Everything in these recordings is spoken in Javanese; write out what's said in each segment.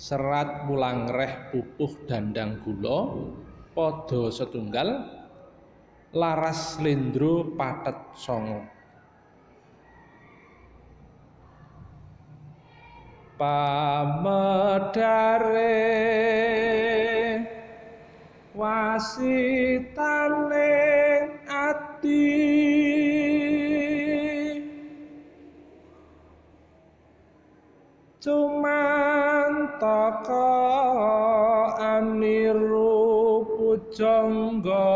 Serat wulangreh pupuh dandang gula pada setunggal laras slendro pathet sanga. Pamedare wasitane ati cuman taka aniru pujangga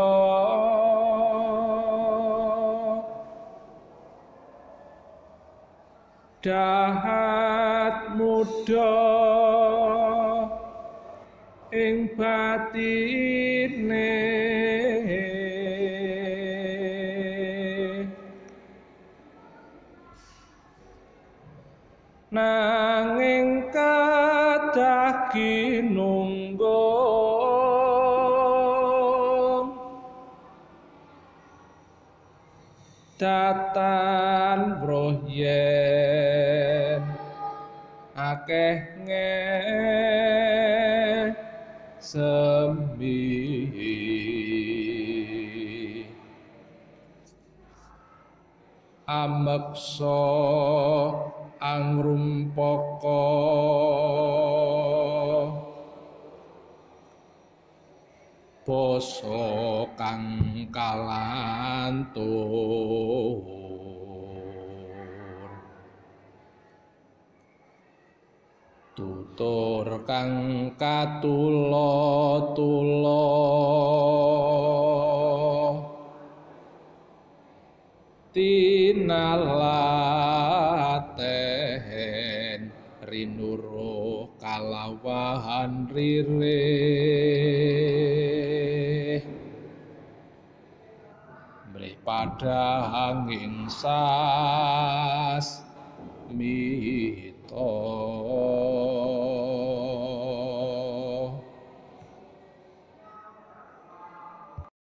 dahat muda ing batine nanging kadah kinunggung datan weruh yen akeh semi ameksa angrumpaka basa kang kalantur tutur kang katula-tula tinalaten rinuro kalawahan ririh mrih padhanging sas mita.